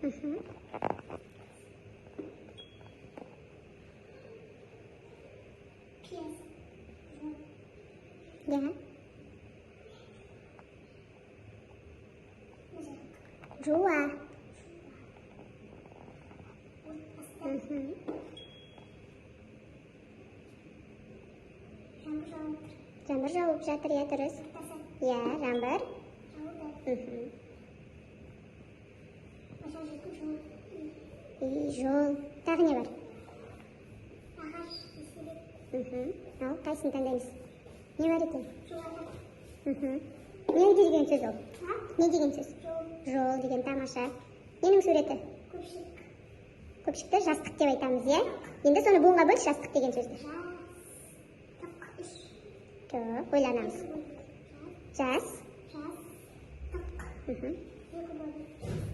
Пияз. Жол. Иә. Өзек. Жуа. Отбасы. Жаңбыр жауып тұр. Жаңбыр жауып жатыр, иә, дұрыс. Ортасы. Иә, жаңбыр. Жауды. Бажа жетін жол. Үй. Үй, жол. Тағы не бар? Ағаш. Есебет. Ал, қайсысын таңдаймыз? Не бар екен? Жуада. Не деген сөз ол? А? Не деген сөз? Жол. Жол деген, тамаша. Ненің суреті? Көпшік. Көпшікті жастық деп айтамыз, иә? Енді соны буынға бөлші, жастық деген сөзді. Жастық. Үш. Жоқ, ойланамыз. Екі бөлік. Жас. Жастық. Екі бөлік.